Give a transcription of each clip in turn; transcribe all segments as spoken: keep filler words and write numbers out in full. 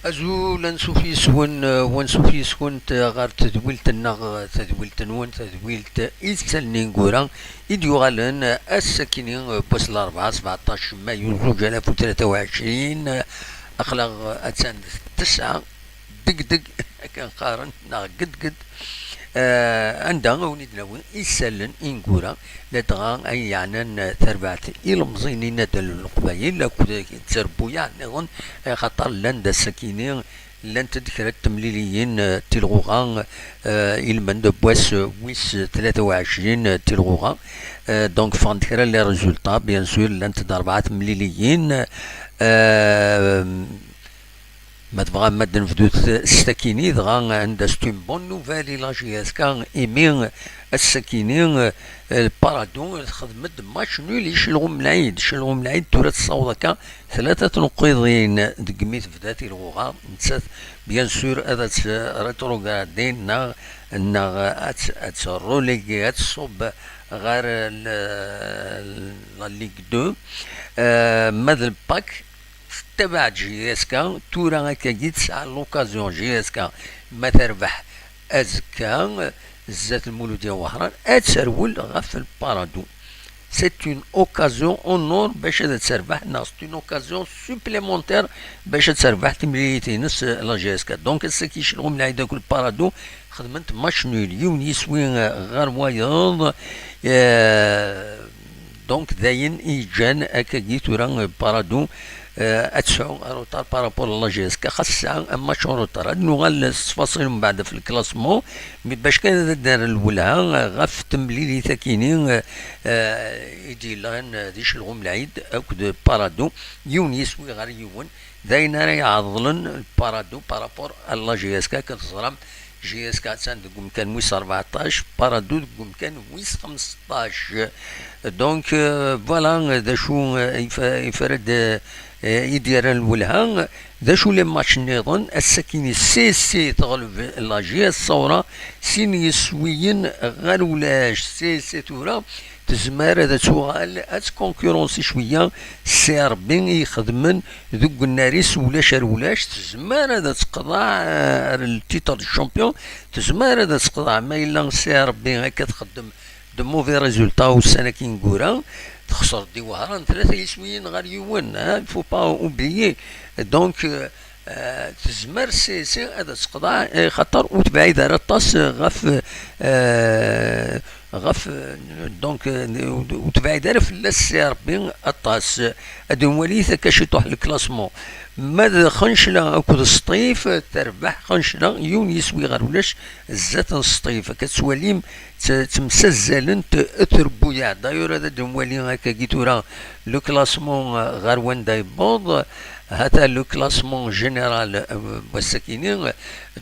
Azul, ansuf yes-wen, eh, wansuf yes-went, eh, ɣer tedwilt-nneɣ, eh, tadwilt-nwen, tadwilt, eh, Isallen Ineggura, i d-yuɣalen, eh, ass-akini, eh, n wass n larebɛa, sebɛeṭṭac mayu zuǧ alaf u tlata u ɛecrin, eh, aql-aɣ, eh, attan d ttesɛa, degdeg, akken qqaren, neɣ gedged, eh, anda a wen-id-nawi isallen ineggura, ladɣa ay yeɛnan, eh, tarbaɛt ilemẓiyen n yinaddalen n Leqbayel akked tterbuyaɛ nniḍen, eh, axaṭer llan-d ass-akini, llant-d kra n temliliyin, eh, tilɣuɣa, eh, ilmend n wass, eh, wis tlata u ɛecrin, eh, tilɣuɣa. Eh, donc ffɣen-d kra n les résultats, bien sûr, llant-d rebɛa temliliyin, eh, Ma tebɣam ad nebdu s takini, dɣa anda c'est une bonne nouvelle i la J S K, imi ass-akini, eh, Paradou texdem-d match nul i Celɣum Lɛid. Celɣum Lɛid tura tessaweḍ akka tlata tneqqiḍin deg mi tebda tilɣuɣa, nettat, bien sûr, ad tt-rétrogradin neɣ, neɣ ad tt-, ad tt-reléguer, ad tṣubb ɣer l-, la Ligue deux. Eh, ma d le pack, tettabaɛ-d J S K, tura akkagi tesɛa l'occasion J S K, ma terbeḥ azekka zdat Lmuludya Wehran, ad terwel ɣef le Paradou. C'est une occasion en or bac ad terbeḥ, neɣ c'est une occasion supplémentaire bac ad terbeḥ timlilit-ines, eh, la J S K. Donc ass-agi Celɣum Lɛid akked le Paradou xedment match nul, yiwen yiswi, eh, ɣer wayeḍ. Eh, Donc, d ayen i yeǧǧan akkagi tura, eh, Paradou, eh, ad tesɛu retard par rapport à la J S K, xas tesɛa un match en retard. Ad nuɣal s ttfaṣil mbeɛd ɣef le classement, mais bac kan ad d-nerr lwelha, eh, ɣef temlilit akini, eh, eh, i d-yellan, eh, di Celɣum Lɛid akked Paradou, yiwen yiswi ɣer yiwen, d ayen ara iɛeḍlen Paradou par rapport à la J S K, akken teẓram, J S K attan deg umkan wis rbeɛṭac, Paradou deg umkan wis xmesṭac. Donc, euh, voilà, d acu, euh, i f-, i f-, ara d-, euh, i d-yerran lwelha. D acu les matchs nniḍen? Ass-akini C S C teɣleb la J S Saoura, sin yiswiyen ɣer ulac. C S C tura tezmer ad tuɣal ad tkunkiṛunsi cwiya C R B i ixedmen deg unnar-is ulac ar ulac, tezmer ad teqḍeɛ, eh, ar le titre de champion, tezmer ad teqḍeɛ ma yella C R B akka txeddem de mauvais résultats ussan-agi ineggura, texṣer-d i Wehran tlata yiswiyen ɣer yiwen, hein, il faut pas oublier. Donc, euh, Eh, tezmer C S C ad teqḍeɛ, eh, xaṭer ur tebɛid ara aṭas, eh, ɣef, eh, ɣef, eh, donc, eh, ur tebɛid ara fell-as C R B aṭas. Ad nwali akka ciṭuḥ le classement. Ma d Xencla akked Sṭif, terbeḥ Xencla yiwen yiswi ɣer ulac zdat n Sṭif. Akka tettwalim, tt-, ttemsazzalent trebbuyaɛ. D'ailleurs, ad d-nwali akkagi tura le classement, eh, ɣer wanda yewweḍ. Hata le classement général, euh, n wass-akini.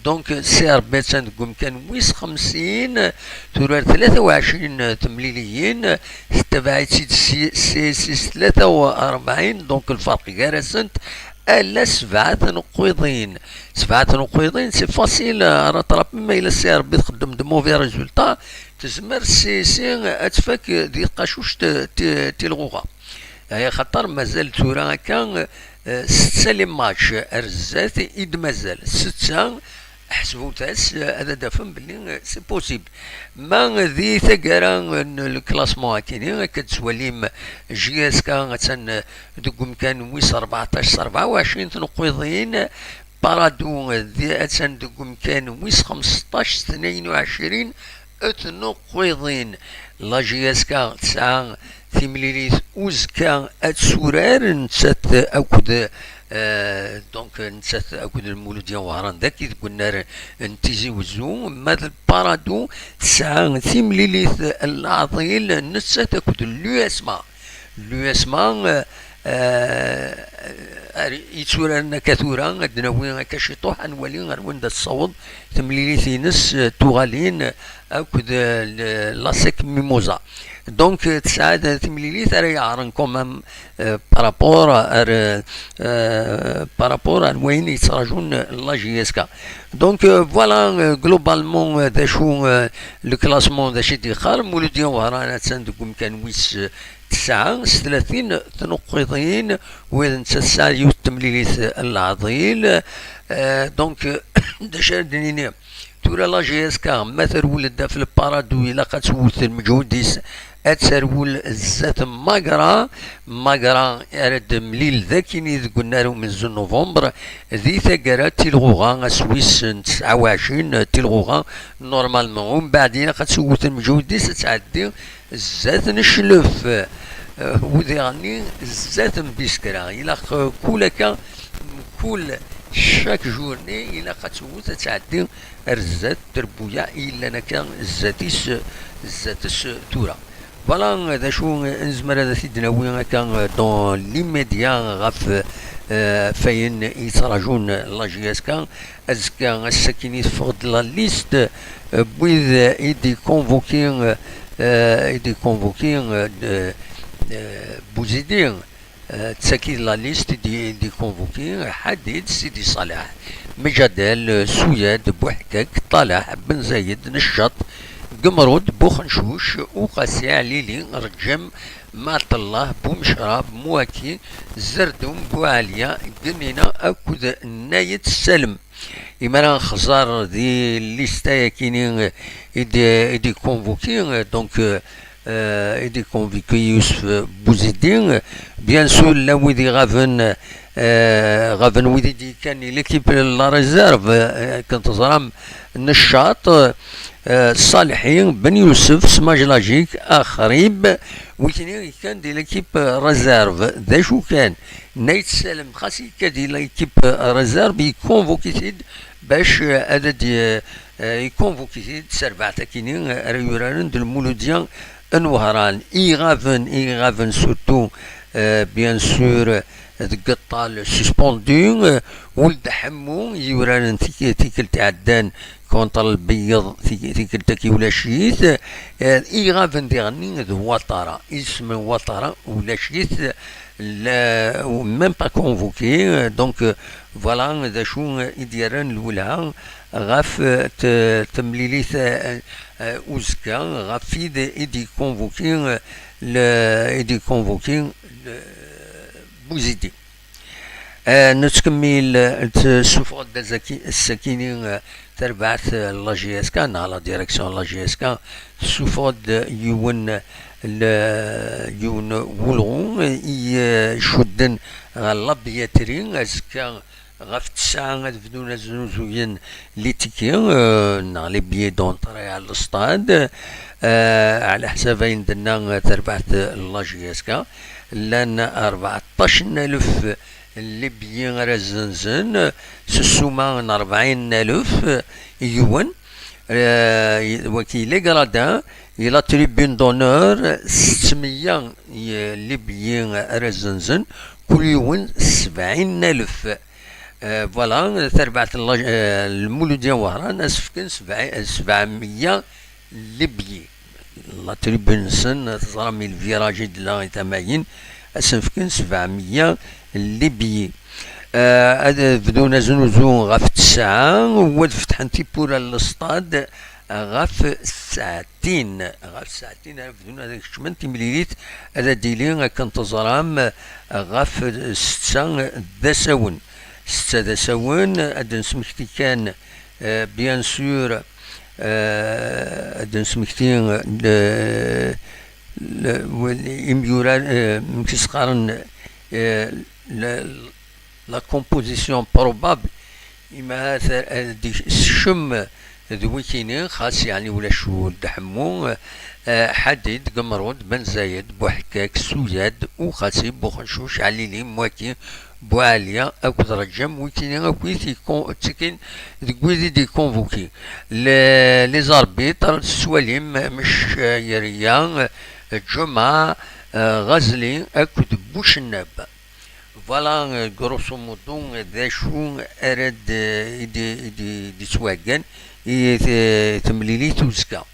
Donc, C R B attan deg umkan wis xemsin, turar tlata u ɛecrin temliliyin, tettabaɛ-itt-id si-, C S C s tlata u rebɛin, donc lferq gar-asent ala sebɛa tneqqiḍin. Sebɛa tneqqiḍin, c'est facile à rattraper, ma yella C R B txeddem de mauvais résultats, tezmer C S C ad tfak di tqacuct ti-, tilɣuɣa. Axaṭer mazal tura akka, eh, setta les matchs ar zdat i d-mazal. Setta, ḥesbut-as, eh, ad d-tafem belli, eh, c'est possible. Ma di taggara n le classement akini, akka d-tettwalim J S K attan, eh, deg umkan wis rbeɛṭac s rebɛa u ɛecrin tneqqiḍin, Paradou, eh, di, attan deg umkan wis xmesṭac s tnayen u ɛecrin, tneqqiḍin. La J S K tesɛa timlilit uzekka ad turar nettat akked, eh, donc nettat akked Lmuludya Wehran dagi deg unnar n Tizi Wezzu, ma d Paradou tesɛa timlilit n leɛḍil nettat akked l'U S M A. L'U S M A, eh, eh, ar yetturaren akka tura, ad d-nawi akka ciṭuḥ, ad nwali ar wanda tessaweḍ temlilit-ines, eh, tuɣalin akked, eh, l-, l'ASEC Mimosa. Donc, eh, tesɛa timlilit ara yeɛren quand même, eh, par rapport ar, eh, par rapport ar wayen yettraǧun la J S K. Donc, eh, voilà, eh, globalement, eh, d acu, eh, le classement d acu i d-yeqqar. Mulud Wehran attan deg umkan wis, eh, tesɛa s tlatin tnuqqiḍin, wid netta tesɛa yiwet temlilit n leɛḍil. Eh, donc, d acu ara d-nini? Tura la J S K, ma terwel-d ɣef le Paradou, ilaq ad twet lmeǧhud-is, ad terwel zdat Magra. Magra ara d-temlil d akini deg unnar umenzu n novembre, di taggara tilɣuɣa, ass wis n tesɛa u ɛecrin tilɣuɣa, normalement. Umbeɛd ilaq ad twet lmeǧhud-is, ad tɛeddi zdat n cclef, eh, udiɣ-nni zdat n Biskra. Ilaq, eh, kul akka, kul chaque journée, ilaq ad twet, ad tɛeddi ar zdat n trebbuyaɛ i yellan akka zdat-is, zdat-s tura. Voilà, d acu nezmer ad t-id-nawi akka dans l'immédiat ɣef, eh, fayen yettraǧun la J S K. Azekka, ass-akini teffeɣ-d la liste, eh, n wid i d-ikonvoki, eh, i d-ikonvoki, eh, d-, eh, Bouzidi, eh, d tagi la liste i d-, i d-ikonvoki: Ḥadid, Sidi Ṣaleḥ, Mejadel, eh, Suyad, Buḥkak, Ṭalaḥ, Ben Zayed, Neccaṭ, Gemrud, Buxencuc, Uqasi, Ɛlili, Reǧem, Maɛṭellah, Bumecrab, Muaki, Zerdum, Buɛaliya, Genina akked Nayet Salem. Imara nexẓer di lista-yakini i d-, i d-ikonvoki, donc, euh, i d-ikonvoki Yusef Bouzidi. Bien sûr, llan wid iɣaben, euh, ɣaben wid i d-yekkan i l'équipe la réserve, euh, akken teẓram, Neccaṭ, euh, Ṣaleḥi, Ben Yusef, Smaj Lajik, Axrib, wikini yekkan di l'équipe réserve. D acu kan, Nayt Salem, xas yekka di l'équipe réserve, ikonvoki-t-id bac, eh, ad d-, eh, ikonvoki-t-id s terbaɛt akini, eh, ara yuraren d Lmuludya n Wehran. Iɣaben, iɣaben surtout, eh, bien sûr, eh, deg ṭṭal suspendu, eh, Weld Ḥemmu yuraren tik-, tikkelt iɛeddan contre Lbeyyeḍ, tik-, tikkelt-agi ulac-it. Eh, iɣaben diɣenni d Watara, isem n Watara ulac-it, la, même pas convoqué. Donc, euh, voilà d acu i d-yerran lwelha ɣef, euh, t-, temlilit, euh, euh, uzekka, ɣef wid i d-ikonvoki, euh, le, i d-ikonvoki, le, Bouzidi. Eh, nettkemmil, eh, tessufeɣ-d azaki-, ass-akini, eh, tarbaɛt, eh, n la J S K, neɣ la direction n la J S K, tessufeɣ-d yiwen, eh, l-, yiwen wulɣu, eh, i, eh, icudden ɣer la billetterie. Azekka ɣef ttesɛa ad bdun ad znuzuyen les tickets, euh, neɣ les billets d'entrée à le stade, euh, ɛla ḥsab ayen d-tenna, euh, terbaɛt n la J S K, llan rbeɛṭac n alef les billets ara zzenzen, s ssuma n rebɛin n alef, euh, yiwen, euh, waki les gradins, i la tribune d'honneur, settmeyya, euh, les billets ara zzenzen, kul yiwen sebɛin n alef. Eh, voilà, tarbaɛt n la-, eh, Lmuludya Wehran, ad s-fken sebɛ-, sebɛemya les billets. La tribune-nsen, teẓram, i lviraj i d-, la i tamayin, ad sen-fken sebɛemya les billets. Eh, ad bdun aznuzu ɣef ttesɛa, u ad fetḥen tiwwura n lestad ɣef ssaɛtin. Ɣef ssaɛtin ara bdun ad kecmen timlilit, ad d-tili akken teẓram ɣef setta d asawen. Setta d asawen, ad d-nesmekti kan, euh, bien sûr, euh, ad d-nesmekti le, le, imyura, euh, amek i s-qqaren, euh, le, la composition probable, ima ad, ad d-sekcem d wikini, xas yeɛni ulac Weld Ḥemmu, eh, Ḥadid, Gemrud, Ben Zayed, Buḥekkak, Suyad, Uxasi, Buxencuc, Ɛlili, Mwaki, Buɛaliya akked Reǧem, wikini akk i t-ikon-, ttekin deg wid i d-ikonvoki. Le-, les arbitres, tettwalim, Mec-, Yerya, Ǧumeɛ, eh, Ɣazli akked Bucennab. Voilà, euh, grosso modo, euh, d acu ara d-, i d-, i d-, i d-yettwaheggan i t-, temlilit uzekka.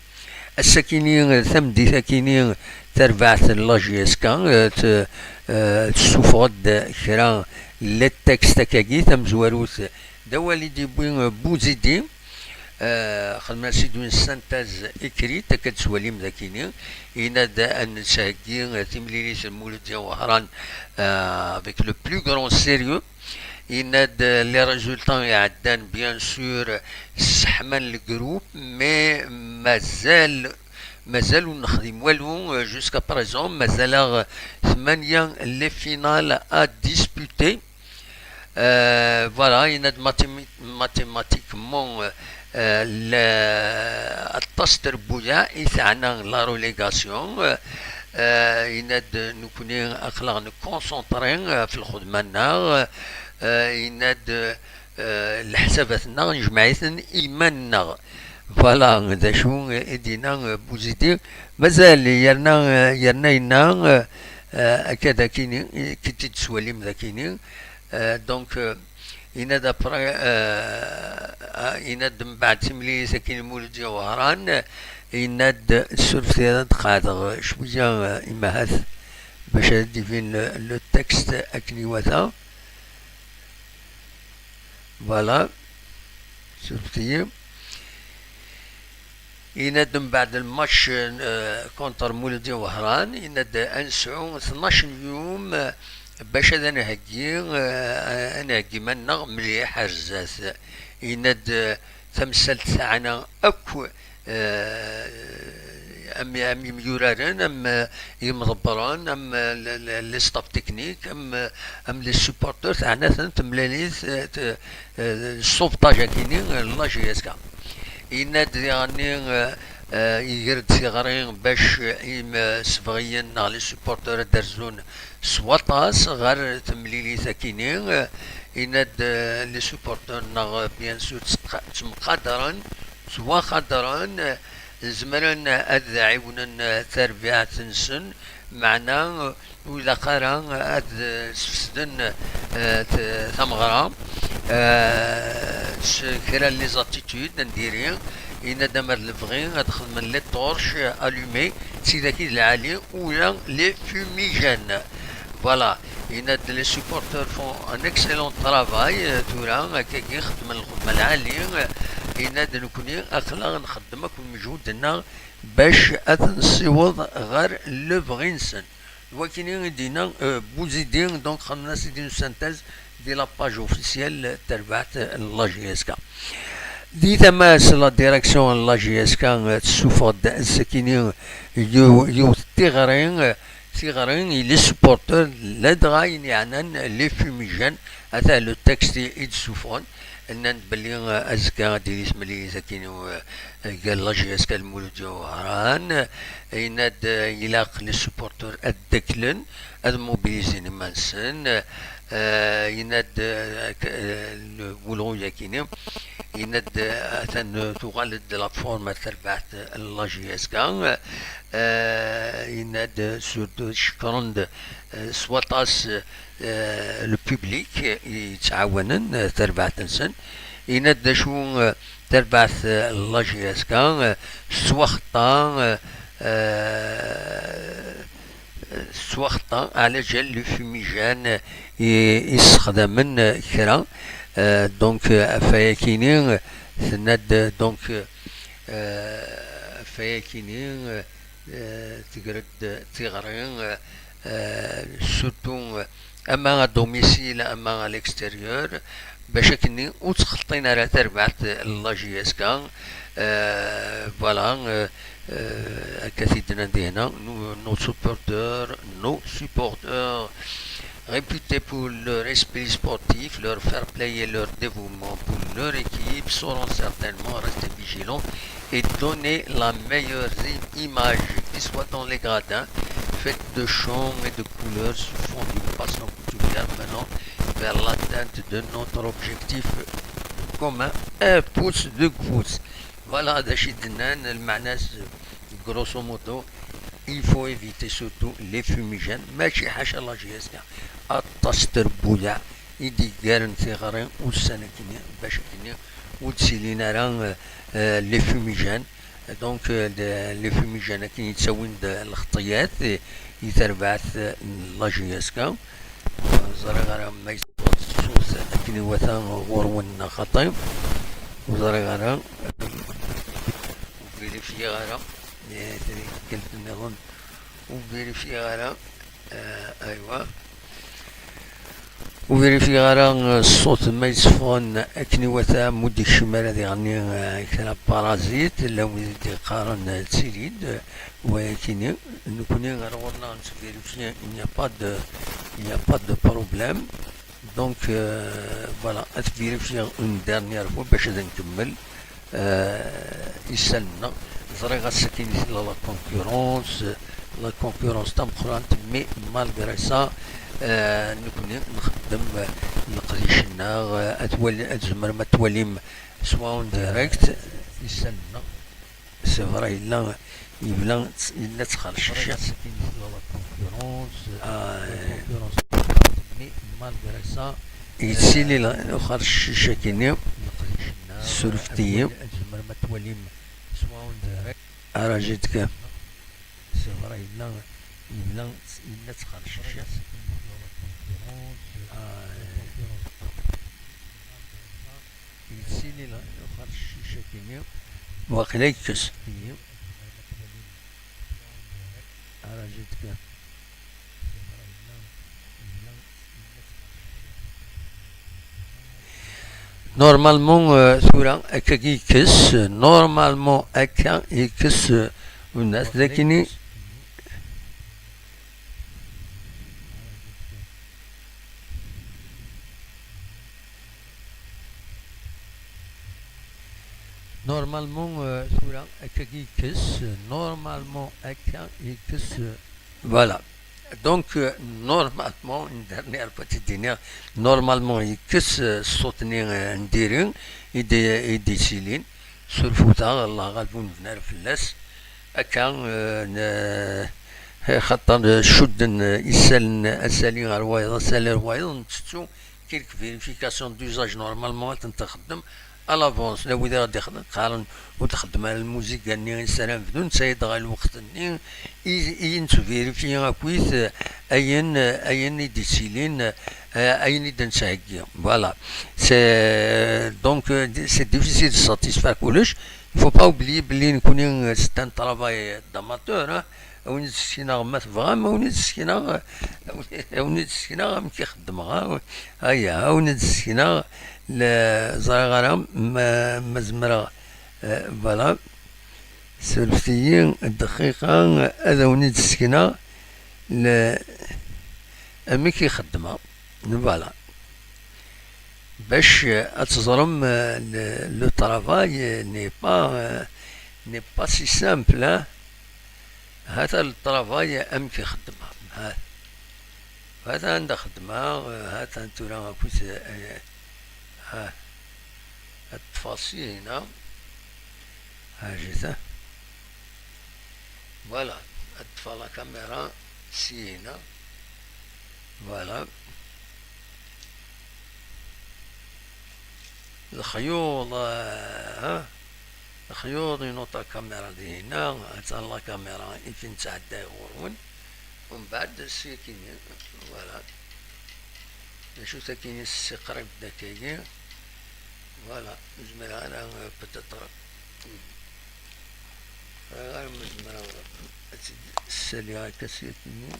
Ass-akini, euh, tameddit-akini, tarbaɛt n la J S K, euh, t-, euh, tessufeɣ-d kra n les textes akkagi, tamezwarut d awal i d-yewwi, euh, Bouzidi. Euh, xedmen-as-id une synthèse écrite, akka d-tettwalim dakini. Yenna-d ad nettheggi, euh, timlilit n Mulud Ziya Wehran, euh, avec le plus grand sérieux. Yenna-d, euh, les résultats iɛeddan, bien sûr, sseḥman le groupe, mais mazal, mazal ur nexdim walu, euh, jusqu'à présent, mazal-aɣ, euh, tmanya les finales à disputer. Euh, voilà, yenna-d mathémi-, mathématiquement, euh, euh, la, aṭas n trebbuyaɛ i teɛna la relégation. Euh, euh, yenna-d nekkni aql-aɣ nconcentré, euh, ɣef lxedma-nneɣ. Euh, yenna-d, euh, leḥsabat-nneɣ nejmeɛ-iten i yiman-nneɣ. Voilà, d acu i d-yenna, euh, Bouzidi. Mazal yerna, euh, yerna yenna, euh, euh, akka dakini, i k-id-tettwalim dakini. Euh, donc, euh, yenna-d après, euh, euh, yenna-d mbeɛd timlilit akkin Mulud Ziya Wehran, yenna-d, surfet-iyi ad qeɛdeɣ cwiya, euh, imahat, bac ad d-ibin le, le texte akken iwata. Voilà, surfet-iyi. Yenna-d mbeɛd lmatch, euh, contre Mulud Ziya Wehran, yenna-d ad nesɛu tnac n yum, euh, bac ad nheggi, euh, ad nheggi iman-nneɣ mliḥ ar zdat. Yenna-d, euh, tamsalt teɛna akk, euh, am, am yimyuraren, am, euh, yimḍebbren, am, euh, le, le, le staff technique, am, euh, am les supporters, teɛna-ten temlalit, euh, t-, euh, sauvetage akini, euh, la J S K. Yenna-d diɣenni, euh, euh, iger-d tiɣri bac, euh, imsebɣiyen neɣ les supporters ad d-rzun s waṭas ɣer temlilit akini. Euh, yenna-d, euh, les supporters neɣ, euh, bien sûr, ttqa-, ttemqadren, ttwaqadren, euh, zemren ad ɛiwnen, euh, tarbaɛt-nsen, meɛna, euh, ur ilaq ara ad sfesden, euh, t-, tameɣra, euh, s kra n les attitudes, ad ndiri, yenna-d amer lebɣi ad xedmen les torches allumées, d tidak i d lɛali, ula les fumigènes. Voilà, yenna-d les supporters font un excellent travail, euh, tura, akkagi xedmen lxedma lɛali, euh, yenna-d nekkni aql-aɣ nxeddem akk lmejhud-nneɣ bac ad ten-nessiweḍ ɣer lebɣi-nsen. D wakini i d-yenna, euh, Bouzidi, donc xedmen-as-id une synthèse di la page officielle n terbaɛt n la J S K. Di tama-s, la direction n la J S K, euh, tessufeɣ-d ass-akini yiw-, yiwet tiɣri, euh, tiɣri i les supporters, ladɣa ayen yeɛnan les fumigènes, ata le texte i, i d-ssufɣen. Nnan-d belli, euh, azekka ad d-tili temlilit akkin, euh, gar la J S K d Mulud Ziya Wehran. Yenna-d, euh, ilaq les supporters ad ddaklen, ad mobilisin iman-nsen. Euh, yenna-d, euh, k-, euh, le boulot yakini. Yenna-d, euh, atan, euh, tuɣal-d la forme ar terbaɛt n la J S K. Euh, yenna-d, euh, surtout cekkren-d, euh, s waṭas, euh, le public i yettɛawanen, euh, tarbaɛt-nsen. Yenna-d d acu, euh, tarbaɛt, euh, n la J S K, euh, s twaxeṭṭa, euh, euh, s twaxeṭṭa, ɛla jal le fumigène, euh, i, i ssexdamen, euh, kra. Euh, donc, euh, ɣef wayakini, euh, tenna-d, donc, euh, ɣef wayakini, euh, euh, tegra-d tiɣri, euh, euh, surtout, euh, ama à domicile, ama à l'extérieur, bac akken ur ttxelṭin ara tarbaɛt n la J S K. Euh, voilà, euh, euh, akka t-id-nnan di hna, nos, nos supporters, nos supporters, réputés pour leur esprit sportif, leur fair-play et leur dévouement pour leur équipe, sauront certainement rester vigilants et donner la meilleure i-, image, qu'ils soient dans les gradins, faite de chants et de couleurs, sur fond d'une passion particulière menant vers l'atteinte de notre objectif commun, un pouce, deux pouces. Voilà, d acu i d-nnan, lmeɛna-s, grosso modo, Il faut éviter surtout les fumigènes, mačči ḥaca la J S K, aṭas n trebbuyaɛ i d-yeggaren tiɣri ussan-agi bac akken ur d-ttilin ara, euh, euh, les fumigènes. Donc, euh, les, les fumigènes akken yettawin-d lxeṭṭiyat i terbaɛt n la J S K. Ur ẓriɣ ara ma yesɛa ṣṣut akken iwata ɣur-wen neɣ xaṭi. Ur ẓriɣ ara. Ur vérifiyeɣ ara. Eh, tikkelt nniḍen ur vérifiyeɣ ara. Eh, aywa. Ur vérifiyeɣ ara, eh, ṣṣut ma yetteffɣen akken iwata, ma ur d-ikcim ara diɣenni, eh, kra parazit, llan wid i d-yeqqaren, eh, d tilid, eh, wayakini, nekkni ar ɣur-neɣ nettvérifier, il n'y a pas de, il n'y a pas de problème. Donc, euh, voilà, ad vérifier une dernière fois bac ad nkemmel, euh, isallen-nneɣ. Ẓriɣ ass-agi tella la concurrence, la concurrence tameqqrant, mais malgré ça, euh, nekkni nxeddem, euh, leqdic-nneɣ, euh, ad twali-, ad tzemrem ad twalim soit en direct, isallen-nneɣ. C'est vrai, yella, yebla, yella ttxercic. Ah, eh. Yettili la-, uxercic-agi-nni. Surfet-iyi. Ara jidka. C'est vrai, yella, yebla, yella ttxercic. Ah, eh. Yettili la-, uxercic-agi-nni. Waqila yekkes. Ara jidka. Normalement, euh, tura, akka yekkes. Normalement, akka yekkes, euh, unat, lakini Normalement, euh, tura, akka yekkes. Normalement, akka yekkes, euh, voilà. Donc, euh, normalement, une dernière petite dernière, normalement, yekkes, euh, ṣṣut-nni, euh, n diri, i d-, i d-yettilin. Surfut-aɣ, Allah ɣaleb ur nebni ara fell-as. Akka, euh, n-, xaṭer, euh, cudden, euh, isallen, asali ɣer wayeḍ, asali ɣer wayeḍ, nettettu quelques vérifications d'usage, normalement ad tent-nxeddem à l'avance. La wid i ɣ-d-ixeddmen, qqaren ur txeddem ara lmuziga-nni i s ara nebdu, netta i dɣa lweqt-nni i, i nettvérifier akkit, euh, ayen, euh, ayen i d-yettilin, euh, ayen i d-nettheggi. Voilà. C'est, donc, euh, c'est difficile de satisfaire kullec. Il faut pas oublier belli nekkni, euh, c'est un travail d'amateur, hein. A wen-d-sekneɣ ma tebɣam, a wen-d-sekneɣ, a wen-d-sekneɣ amek i xeddmeɣ, a, aya, a wen-d-sekneɣ, la, ẓriɣ ara ma, ma zemreɣ, eh, voilà, surfet-iyi dqiqa, ad wen-d-sekneɣ, la, amek i xeddmeɣ, voilà. Bac, eh, ad teẓrem, eh, le, le travail, eh, n'est pas, eh, n'est pas si simple, hein. Hata le travail amek i xeddmeɣ. Ha. Hata anda xeddmeɣ, eh, hata tura akkit, eh, ha. Ad ṭṭfeɣ syin-a. Ha, jita. Voilà, ad ṭṭfeɣ la caméra syin-a. Voilà. Lexyuḍ, ah, lexyuḍ, une autre caméra dihin-a, attan la caméra i k-nettɛedday ɣur-wen. Umbeɛd, s akkin, voilà. D acu-t akkin, s qrib d akkagi. Voilà, nezmer ara, euh, peut-être. Ur ẓriɣ ara ma zemreɣ ad tt-id-ssaliɣ akka s yakkin.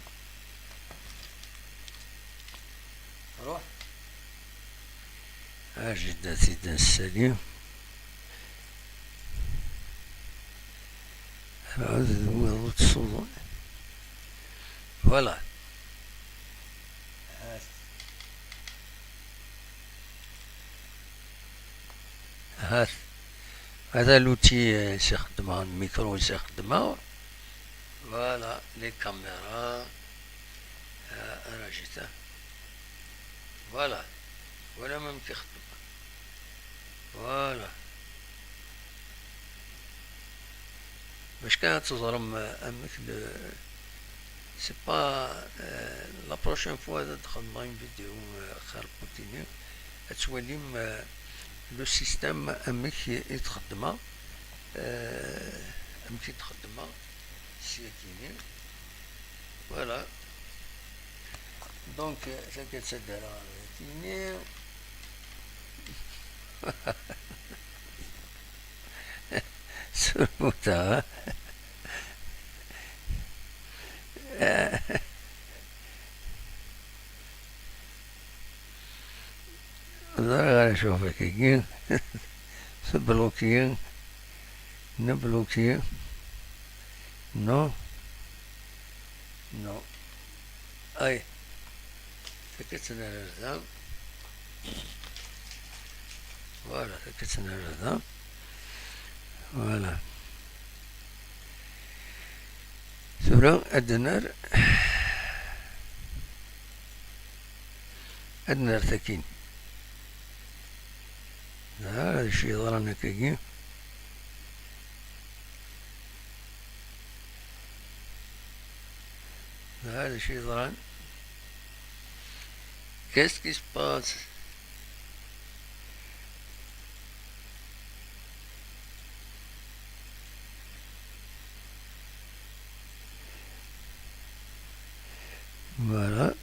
Ruḥ. Ajid ad t-id-nessali. Ɛud d win ur tsuḍen. Voilà. Hat. Hada l'outil, euh, i s-ixeddmeɣ, le micro i s-ixeddmeɣ. Voilà, les caméras. Ah, ara jita. Voilà. Voilà amek ixeddem. Voilà. Bac kan ad teẓrem, euh, amek le, c'est pas, euh, la prochaine fois ad d-xedmeɣ une vidéo, euh, xir n wagini, ad twalim, euh, le système amek i t-xeddmeɣ, euh, amek i t-xeddmeɣ s yakini. Voilà. Donc, euh, ça que c'est de la tini. Surputa. Ẓriɣ ara cuɣef akkagi. Tebluki. Nebluki. Non. Non. Ay. Takka-tt nerr ar da. Voilà, takka-tt nerr ar da. Voilà. Tura ad nerr, ad nerr takin. Ah, d acu yeḍran akkagi? Ah, d acu yeḍran? Qu'est-ce qui se passe? Voilà.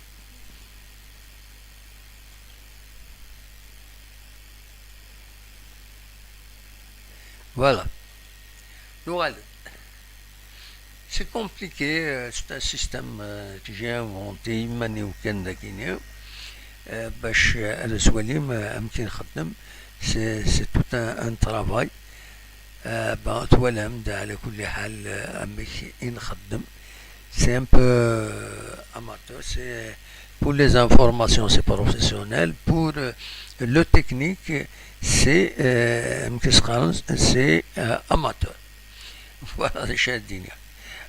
Voilà. Nuɣal. C'est compliqué, euh, c'est un système, euh, que j'ai inventé, iman-iw kan d akini, euh, bac, euh, ad as-walim, euh, amek i nxeddem. C'est, c'est tout un, un travail. Euh, ben, twalam-d, ɛla kulli ḥal, euh, amek i nxeddem. C'est un peu, euh, amateur, c'est pour les informations, c'est professionnel. Pour, euh, le technique, c'est, euh, amek i s-qqaren, c'est, euh, amateur. Voilà d acu ara d-iniɣ.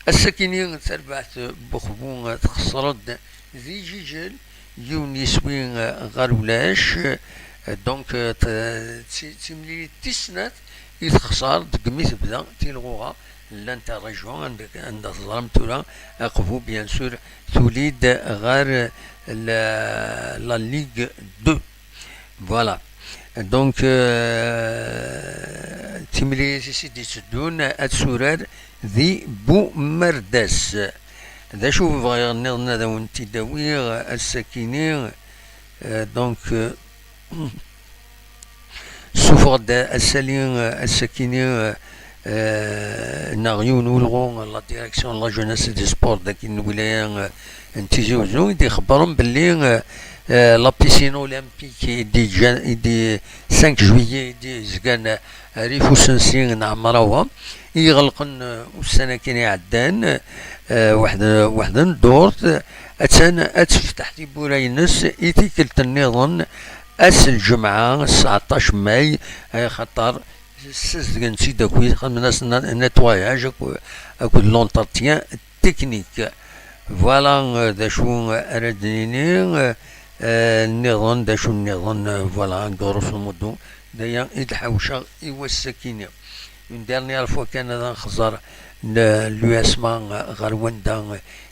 Ass-akini tarbaɛt n Buxbu txeṣṣer-d di Jijel, yiwen yiswi ɣer ulac. Donc, t-, d ti-, d timlilit tis snat i texṣer deg mi tebda tilɣuɣa. Llant régions anda, anda teẓram tura, Aqbu, bien sûr, tuli-d ɣer la, la Ligue deux. Voilà. Donc, euh, timlilit-is i d-itteddun ad turar di Bumerdas. D acu bɣiɣ nniḍen ad awen-t-id-awiɣ ass-akini. Euh, donc, euh, Ssuffeɣ-d ass-ali, ass-akini, eh, neɣ yiwen ulɣu, la direction de la jeunesse et des sports dagi n lwilaya, eh, n Tizi Uzzu, i d-ixebbren belli, eh, eh, la piscine olympique i d-iǧǧan, i d-, cinq juillet i d-izgan, eh, rrif usensi n Ɛemrawa, i iɣelqen, eh, ussan akken iɛeddan, eh, waḥed, waḥed n ddurt, attan ad tefteḥ tiwwura-ines i tikkelt nniḍen, ass n lǧemɛa, sseɛṭac mai, axaṭer ssazedgen-tt-id akk, xedmen-as na-, nettoyage akk-, akked l'entretien technique. Voilà, euh, d acu ara d-nini, euh, euh, nniḍen, d acu nniḍen, euh, voilà, grosso modo, d aya i d-ḥawceɣ i wass-akini. Une dernière fois kan ad nxeẓẓer l-, l'U S M A ɣer wanda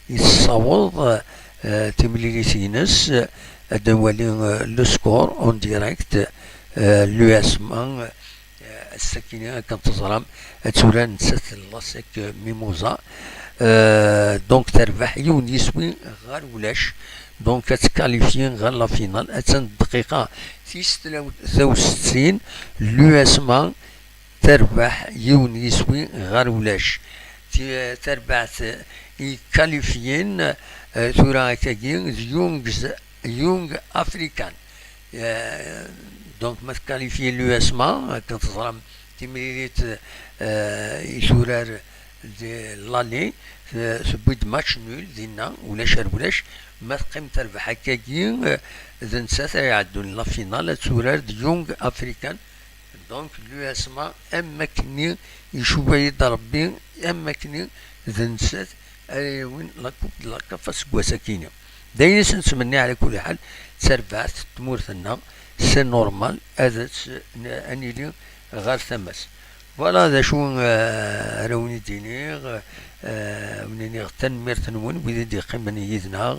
i tessaweḍ, eh, timlilit-ines, ad nwali, eh, le score en direct, eh, l'U S M A, eh, ass-akini akken teẓram, ad turar nettat l'ASSEC Mimosa. Eh, donc terbeḥ yiwen yiswi ɣer ulac, donc ad tkalifyi ɣer la finale, attan dqiqa tis tlaw-, taw settin, l'U S M A terbeḥ yiwen yiswi ɣer ulac. Ti-, tarbaɛt, eh, i kalifyin, eh, tura akkagi d Young, Young African. Eh, donc ma tkalifyi l'U S M A, akken teẓram timlilit, eh, i turar di l'année, eh, tewwi-d match nul dinna, ulac ar ulac, ma teqqim terbeḥ akkagi, eh, d nettat ara iɛeddun la finale, ad turar d Young African. Donc, l'U S M A, am wakken-nni icuba-yi-d Rebbi, am wakken-nni d nettat ara yawin la Coupe de la CAF aseggas-akini. D ayen i s-nettmenni, ɛla kulli ḥal, d tarbaɛt n tmurt-nneɣ, c'est normal, ad tt-, n-, ad nili ɣer tama-s. Voilà, d acu, euh, ara wen-id-iniɣ, euh, wen-iniɣ tanemmirt-nwen, wid i d-yeqqimen yid-neɣ,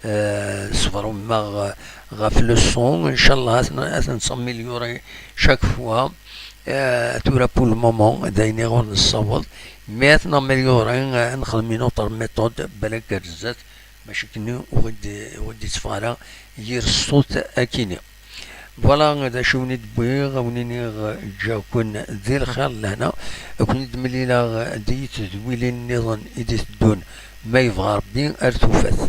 euh, ṣebṛem-aɣ ɣef le son, inchallah ad n-, ad nettaméliori chaque fois. Euh, tura pour le moment d ayen iɣur nessaweḍ, mais ad t-naméliori, euh, ad nexdem une autre méthode, balak ar zdat, mačči akken ur ɣ-d-, ur ɣ-d-yetteffeɣ ara yir ṣṣut akkin. Voilà, d acu i wen-id-wwiɣ, a wen-iniɣ ǧǧiɣ-ken di lxir d lehna, a ken-id-mlileɣ di tedwilin nniḍen i d-iteddun, ma yebɣa Rebbi ar tufat.